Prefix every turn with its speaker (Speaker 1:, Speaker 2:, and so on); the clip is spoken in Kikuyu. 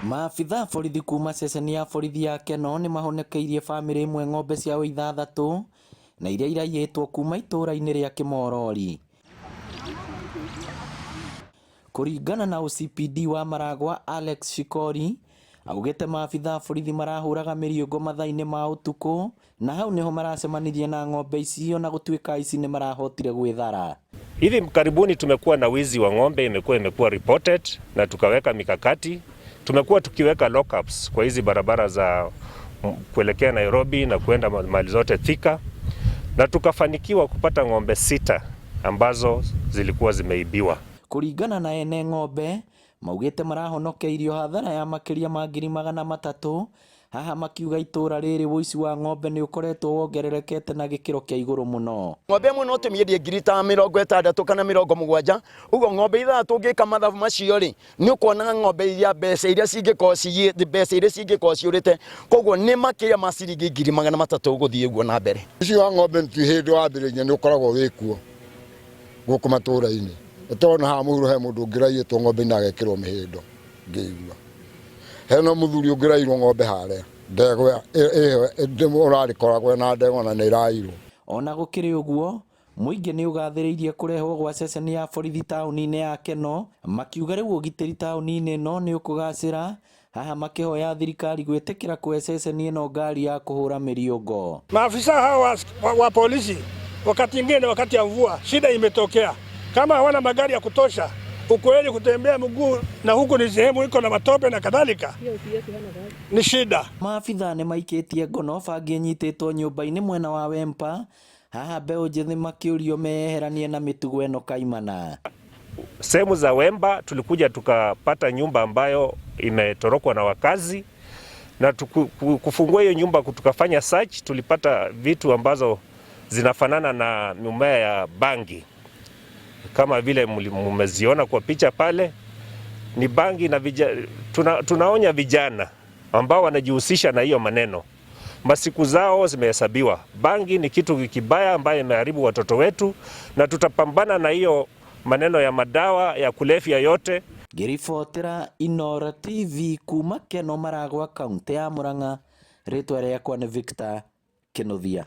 Speaker 1: Maabitha a borithi kuma ceceni ya borithi ya Kenol nĩmahonokeirie bamĩrĩ ĩmwe ng'ombe ciao ithathatũ na iria iraiyĩtwo kuma itũra-inĩ rĩa Kĩmorori. Kũringana na OCPD wa Maragwa Alex Shikori, augĩte maabitha a borithi marahũraga mĩriũngũ mathaa-inĩ ma ũtukũ na hau nĩho maracemanirie na ng'ombe icio na gũtuĩka aici nĩ marahotire gwĩthara.
Speaker 2: Hivi karibuni tumekuwa na wizi wa ng'ombe, imekuwa reported na tukaweka mikakati. Tumekuwa tukiweka lockups kwa hizi barabara za kuelekea Nairobi na kuenda mahali zote Thika, na tukafanikiwa kupata ng'ombe 6 ambazo zilikuwa zimeibiwa.
Speaker 1: Kũringana na ene ng'ombe maugĩte marahonokeirio hathara ya makĩria ma 300,000 haha makiuga itũra rĩrĩ ũici wa ng'ombe nĩ ũkoretwo wongererekete na gĩkĩro kĩa igũrũ mũno.
Speaker 3: Ng'ombe ĩmwe no tũmĩendie ngiri ta 60 kana 70, ũguo ng'ombe 6 ũngĩka mathabu macio rĩ, nĩ ũkuona ng'ombe iria mbeca iria cingĩkorwo ciĩ mbeca iria cingĩkorwo ciũrĩte, koguo nĩ makĩria ma ciringi 300,000 gũthiĩ ũguo na mbere.
Speaker 4: Ũici wa ng'ombe ti hĩndĩ wambĩrĩria, nĩ ũkoragwo wĩkuo gũkũ matũra-inĩ. Tondũ haha mũhuro he mũndũ ũngĩraiyĩtwo ng'ombe na agekĩrwo mĩhĩndo ngĩigua. Hena mũthuri ũngĩrairwo ng'ombe harĩa ndegwa ũrarĩkoragwo na ndegwa na nĩ ĩrairwo.
Speaker 1: Ona gũkĩrĩ ũguo, mũingĩ nĩ ũgathĩrĩirie kũrehwo gwa ceceni ya borithi taũni-inĩ ya Kenol, makiuga rĩu ũgitĩri taũni-inĩ ĩno nĩ ũkũgacĩra, haha makĩhoya thirikari gwĩtĩkĩra kũhe ceceni ĩno ngari ya kũhũra mĩriũngo.
Speaker 5: Maafisa hawa wa polisi wakati ingine, wakati ya mvua, shida imetokea, kama hawana magari ya kutosha, ukweli kutembea mguu na huku ni sehemu iko na matope na kadhalika, ni shida.
Speaker 1: Maabitha nĩ maikĩtie ngono bangi ĩnyitĩtwo nyũmba-inĩ mwena wa Wempa, haha mbeũ njĩthĩ makĩũrio meyeheranie na mĩtugo ĩno kaimana.
Speaker 2: Sehemu za Wemba tulikuja tukapata nyumba ambayo imetorokwa na wakazi, na kufungua hiyo nyumba tukafanya search, tulipata vitu ambazo zinafanana na mimea ya bangi kama vile mmeziona kwa picha pale, ni bangi na tunaonya vijana ambao wanajihusisha na hiyo maneno, masiku zao zimehesabiwa. Bangi ni kitu kibaya ambayo imeharibu watoto wetu, na tutapambana na hiyo maneno ya madawa ya kulevya yote.
Speaker 1: Ngĩribotera Inooro TV kuma Kenol Maragwa, kaunti ya Murang'a, rĩtwa rĩakwa nĩ Victor Kinuthia.